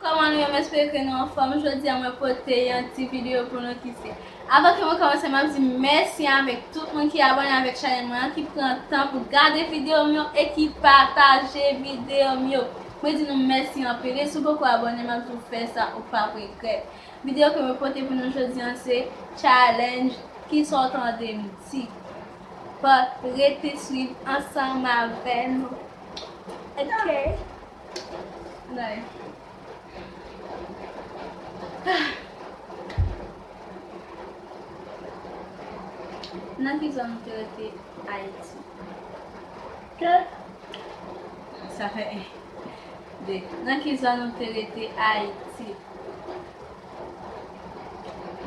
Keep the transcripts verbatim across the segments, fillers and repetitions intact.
Kòman nou ye? M espere ke nou anfòm. Jodi a, mwen pote yon ti videyo pou nou ki se. Avan ke mwen kòmanse, m ap di mèsi avèk tout moun ki abòne avèk chanèl mwen an, ki pran tan pou gade videyo m yo e ki pataje videyo m yo. Mwen di nou mèsi anpil. E si w poko abòne, m ap di w fè sa, ou p ap regrèt. Videyo ke mwen pote pou nou jodi a se challenge ki sa w tande m di. But rete swiv ansanm avè nou. Ok. Ann ale. Nan ki zòn ou te rete Ayiti? Ke? Sa fè en, de. Nan ki zòn ou te rete Ayiti?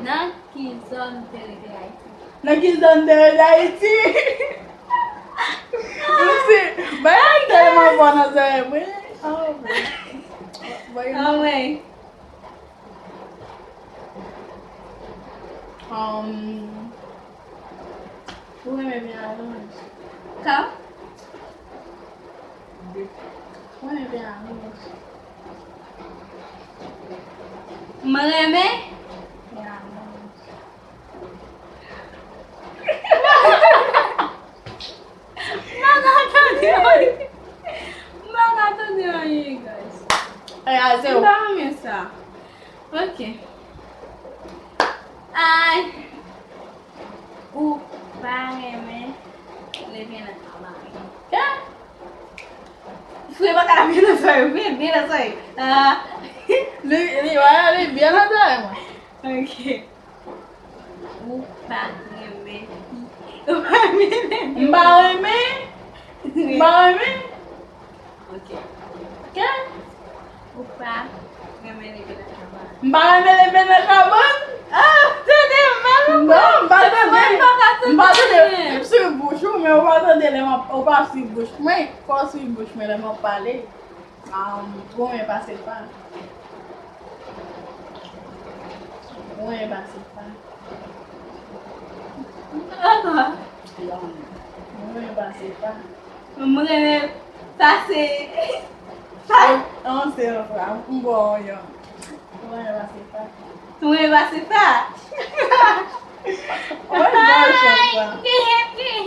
Nan ki zòn ou te rete Ayiti? Nan ki zòn ou te rete Ayiti? Msi, bagay tèlman bon nan zòrèy mwen. Oh, boy. Boy, non. Anmwey. Um, ou renmen byen alonj? Ka? Ou renmen byen alonj? Mwen renmen? Byen alonj. M pa ka tande anyen. M pa ka tande anyen, guys. Ay, a zewo. M pa renmen sa. Ok. Ay. Ou pa renmen leve nan kabann. Ke? Frè pa ka byen nan zòrèy, byen, byen nan zòrèy. Ah. Li, li, wè, li byen nan zòrèy mwen. Ok. Ou pa renmen. Ou pa renmen. M pa renmen. M pa renmen. Ok. Ke? Ou pa renmen leve nan kabann. M pa renmen leve nan kabann? Ah, tande mal. Non, m pa tande. M pa tande. M swiv bouch ou, men ou pa tande lè m ap, ou pa swiv bouch mwen. Fò w swiv bouch mwen lè m ap pale. Um, ou renmen pase pa. Ou renmen pase pa. Ankò. Ou renmen pase pa. Mwen renmen pase pa. An, se yon fra, m bon yon. Mwen renmen pase pa. Mwen renmen pase pa. Mwen bon chans la. Genyen, genyen,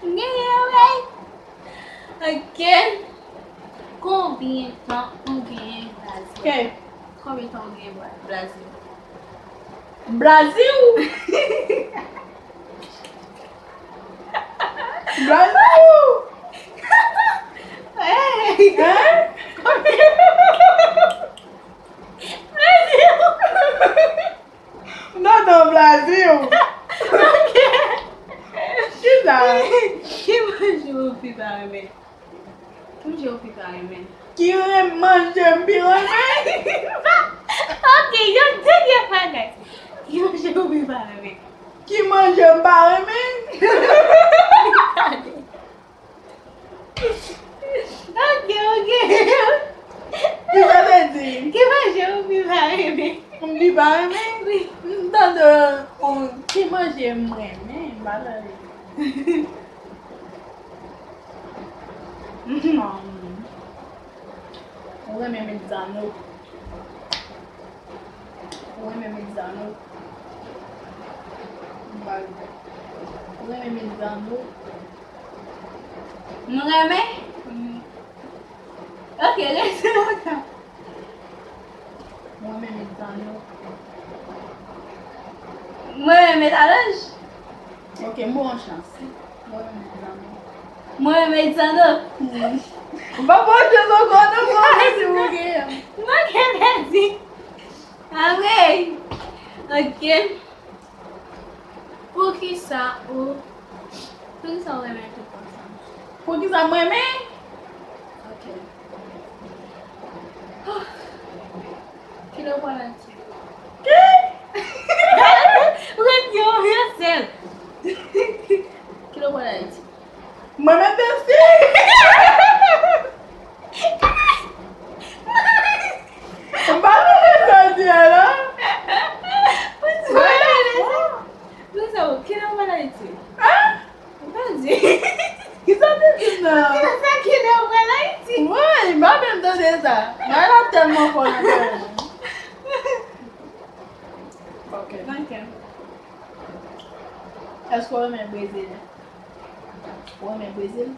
genyen, wi. Ok. Konbyen tan ou genyen Brazil? Ok. Konbyen tan ou genyen Bra-, Brazil? Brazil? Brazil! Hey! Hein? Brazil! Non, non, Brazil! Ok. Kisa? Ki manje ou pi pa renmen? Ki manje ou pi pa renmen? Ki ren-, manje m pi renmen? Ok, yon dènye fwa, guys. Ki manje ou pi pa renmen? Ki manje m pa renmen? Ok, ok. Kisa w te di? Ki manje ou pi pa renmen? M pi pa renmen? Wi. M tande, bon, ki manje m renmen? M pa tande. Mhm. Um, ou renmen mezzano? Ou renmen mezzano? M pa renmen. Ou renmen mezzano? M renmen? Ok, rete lontan. Mwen renmen mezzano. Mwen renmen mezzano. Ok, m ba w yon chans. Mwen renmen mezzano. Mwen renmen mezzano. Hmm. M pa ba w chans ankò, non, mwen renmen si ou gen. Mwen gen pèdi. Anmwey. Ok. Poukisa ou, poukisa ou renmen tout konsa? Poukisa m renmen? Ok. Kilè w pral Ayiti? Ki? Ou ret gen yon sèl. Kilè w pral Ayiti? Mwen menm te si. M pa tande sa w di a la. Mwen pa dakò. Mwen sa, kilè w pral Ayiti? Hein? Ou pa di. Kisa w te di m nan? Kilè sa, kilè w pral Ayiti? Woy, m pa menm tande sa. Mwen la tèm Mwen fò nan kè mwen. Ok. Ok. Èske w renmen Brezil? Ou renmen Brezil?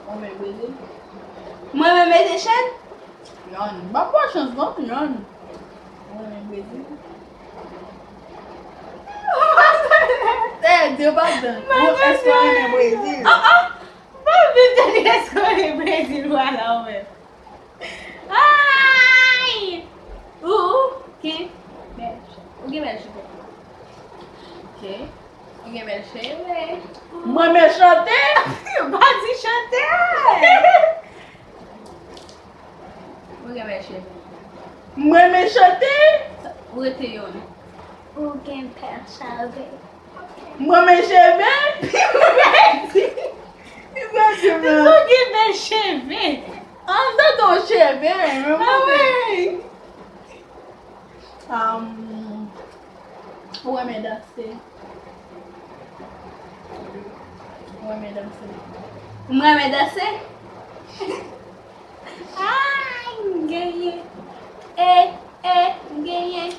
Ou renmen Brezil? Mwen renmen Brezil, Chèn? Yonn. M ap ba w chans, non, yonn. Ou renmen Brezil? Eh, de pa dan. Ou, èske w renmen Brezil? Ah, ah. Mwen vin tande èske w renmen Brezil, vwala ou menm. Ay! Ou, ou gen bèl cheve. Ou gen bèl cheve. Ok. Ou gen bèl cheve. Mwen renmen chante. Ou pa di chante. Ou gen bèl cheve. Mwen renmen chante. Ou rete yonn. Ou gen bèl cheve. Mwen renmen cheve. Li pèdi. Li pèdi, man. Ou gen bèl cheve. An, m tande yon cheve, men mwen. Ah, wi. Um, ou renmen danse? Ou renmen danse? Mwen renmen danse? Ay, m genyen. E, e, m genyen.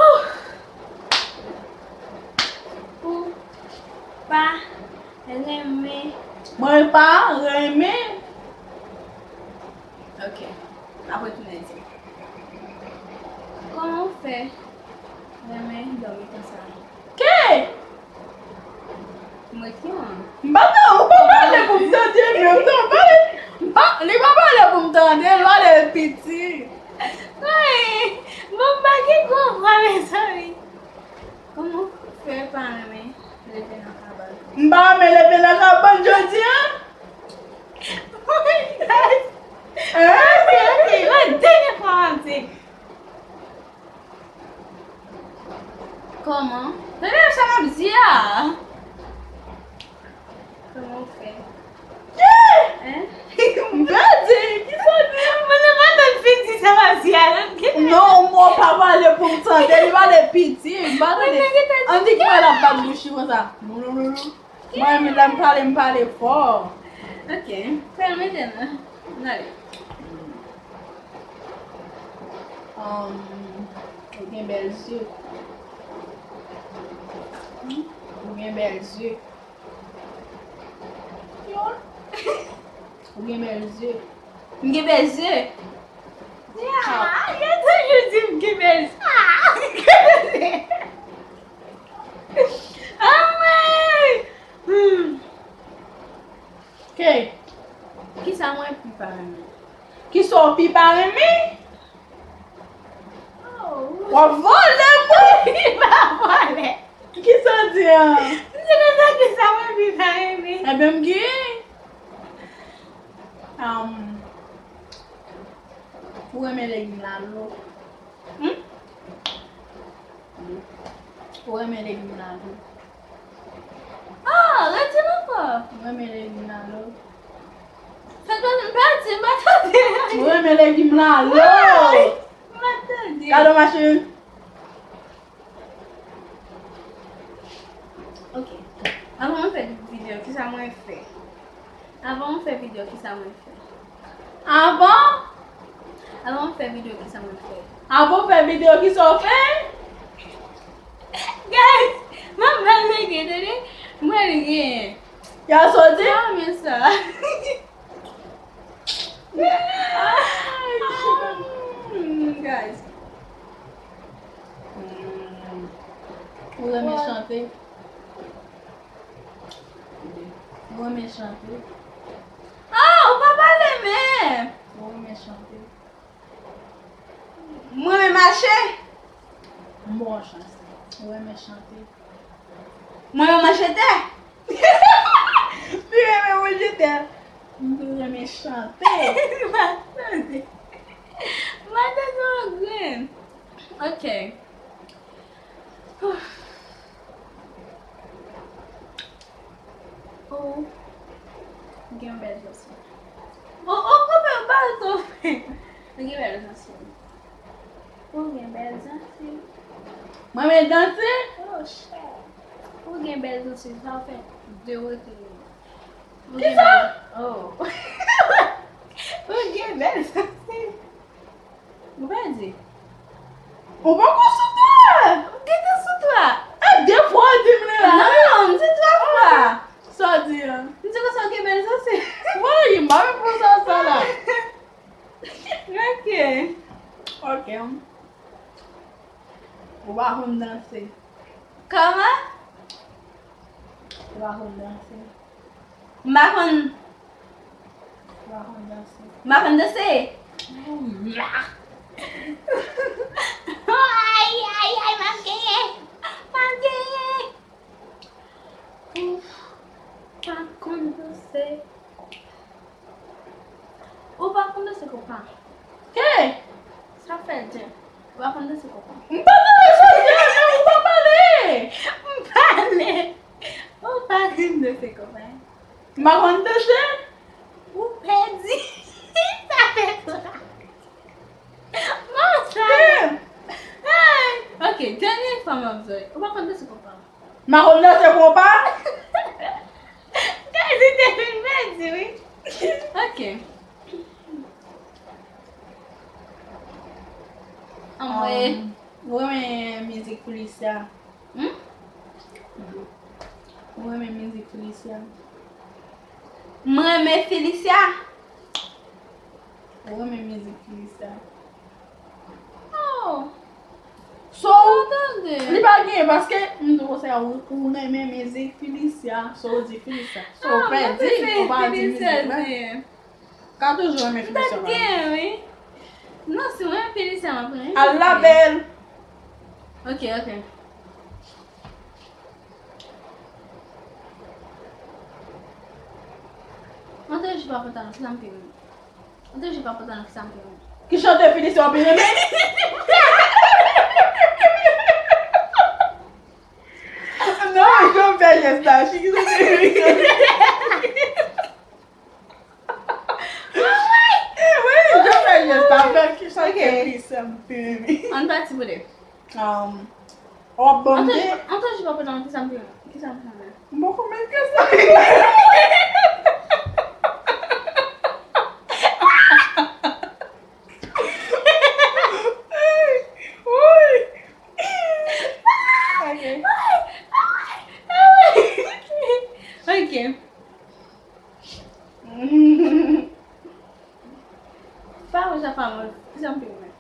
Ouh. Ou pa renmen. Mwen pa renmen. Ok. Apre tounen di. Kòman w fè renmen dòmi konsa? Ke? Mwen ki an? M pa ta, ou pa pale pou m tande, men ou ta pale. M pa, li pa pale pou m tande, l pale piti. Wi, bon, m pa gen gwo vwa, mezanmi. Kòman w fè pa renmen leve nan kabann? M pa renmen leve nan kabann jodi a? Wi, guys. Hein? Ok, ok, yon dènye fwa m ap di. Kòman? Tande sa m ap di a. Kòman w fè? Hein? M pèdi. Kisa w di? Mwen nan pa tann fin di sa m ap di a, non. Non, mwen pa pale pou m tande. Li pale piti. M pa tande. Ann di ki pale ap bat bouch li konsa. Non, non, non, non. Mwen menm lè m pale, m pale fò. Ok. Fè l mete nan. N ale. Um, ou gen bèl zye. Ou gen bèl zye. Ou gen bèl zye. M gen bèl zye? Ya, yo toujou di m gen bèl zye. Ah, m gen bèl zye. Anmwey! Hmm. Ke? Kisa mwen pi pa renmen? Kisa w pi pa renmen? Oh. W ap vòlè mwen! M pa vòlè. Kisa w di an? M di konsa kisa mwen pi pa renmen. Ebyen, m gen. Um, ou renmen legim lalo? Hmm? Ou renmen legim lalo? Ah, redi m ankò. Ou renmen legim lalo? Fè konnen m pèdi, m pa tande. Ou renmen legim lalo? Wi, m pa tande. Gade machin. Ok. Avan mwen fè videyo, kisa mwen fè? Avan mwen fè videyo, kisa mwen fè? Avan? Avan mwen fè videyo, kisa mwen fè? Avan w fè videyo, kisa w fè? Guys, m ap pral lege, tande? Mwen lege. Ya soti? Ah, men sa. Ay, guys. Hmm. Ou renmen chante? Ou renmen chante? Ah, ou pa pale men! Ou renmen chante? Mwen renmen mache. M ba w chans. Ou renmen chante? Mwen renmen manje tè. Li renmen manje tè. M renmen chante. M pa tande. M pa tande yon grenn. Ok. Ou gen bèl zansi. Ou, ou koupe m pa sou. Ou gen bèl zansi. Ou gen bèl zansi. Mwen men danse? Oh, chè. Ou gen bèl zansi. Sa w fè de wote. Kisa? Oh. Ou gen bèl sosi. Ou pèdi. Ou poko sou twa. Ou gentan sou twa. E de fwa w di m li la. Non, m di twa fwa. Sa w di an? M di konsa w gen bèl sosi. Woy, m pa menm pou sa sa la. Ok. Ok. Ou pa konn danse. Kòman? Ou pa konn danse. M pa konn. Ou pa konn danse. M pa konn danse. Ay, ay, ay, m ap genyen. M ap genyen. Ou pa konn danse. Ou pa konn danse, konpa. Ke? Sa fè jan. Ou pa konn danse, konpa. M pa tande sa w di a, men ou pa pale. M pale. Ou pa konn danse, konpa. M pa konn danse? Ou pèdi. Sa fè twa. Bon, sa. Ke? Ay. Ok, dènye fwa m ap jwe. Ou pa konn danse, konpa. M pa konn danse, konpa. Gazi te fin pèdi, wi. Ok. Anmwe. Um, ou renmen mizik Felicia? Hmm? Ou renmen mizik Felicia? M renmen Felicia? Ou renmen mizik Felicia? Oh. So, li pa genyen, paske m di w konsa, ou, ou renmen mizik Felicia, so ou di Felicia. So, ou pèdi, ou pa di mizik la. Ka toujou renmen Felicia, pa genyen, wi. Non, si w renmen Felicia, m ap renmen. Al la bèl. Ok, ok. Antre jou pa kontan, sa m pi renmen. Antre jou pa kontan, sa m pi renmen. Ki chante Felicia w pi renmen? Non, jan w fè jès la, ki chante Felicia? Wi, jan w fè jès la, fè ki chante Felicia m pi renmen. Ann pati pou de. Um, w ap ban m de. Antre jou pa kontan, ki sa m pi renmen? Ki sa m pi renmen? M poko menm ke sa. Woy! Ok. Ok. Fawouj ak Famov, ki sa m pi renmen?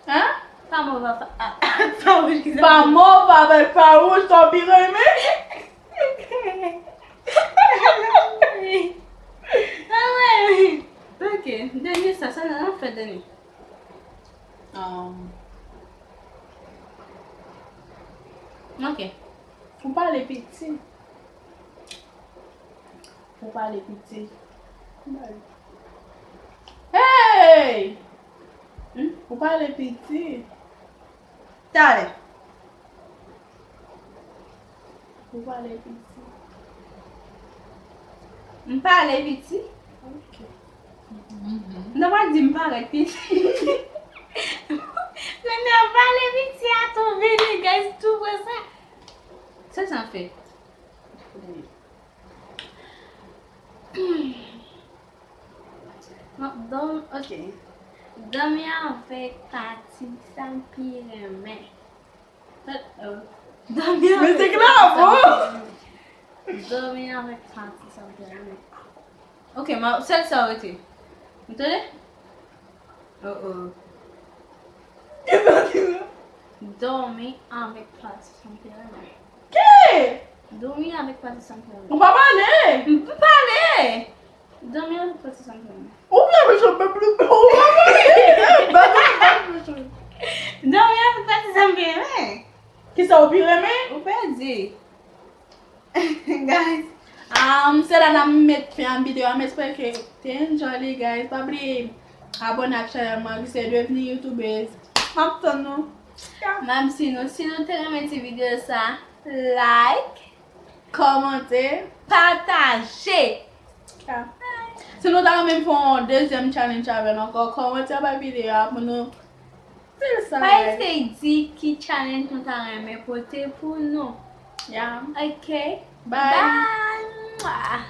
Hein? Famov ak, ak, ak Fawouj, ki sa m pi renmen? Famov avèk Fawouj, sa w pi renmen? Ah ouais, wi. Ok, dènye sa, sa n ap fè dènye. Um, ok. Ou pale piti. Ou pale piti. Hey! Hmm? Ou pale piti. Talè. Ou pale piti. M pale piti? Ok. Mhm. N ap di m parèt piti. Kounye a pale piti a tou vini, guys, tou wè sa. Sa sa fè? Bon, dòm, ok. Dòmi avèk pati sa m pi renmen. Dòmi avèk pati sa m pi renmen. Dòmi avèk pati sa m pi renmen. Ok, ma, sèl sa w rete. Ou tande? Oh, oh. Dòmi avèk pati sa m pi renmen. Ki? Dòmi avèk pati sa m pi renmen. Ou pa pale? M pale! Dòmi avèk pati sa m pi renmen. Ou byen mechan, pèp li, ou pa pale. Dòmi avèk pati sa m pi renmen. Kisa ou pi renmen? Ou pèdi. Guys, um, se la n ap met fen a videyo a. M espere ke te enjoy li, guys. Pa bliye abòne ak chanèl mwen ki se Devni Youtubeuse. M ap tann nou. M ap si nou, si nou te renmen ti videyo sa, like, kòmante, pataje. Si nou ta renmen m fè yon dezyèm challenge avè l ankò, kòmante anba videyo a pou nou feel sa. Pa ezite di ki challenge nou ta renmen pote pou nou. Yeah. Ok. Bye. Bye.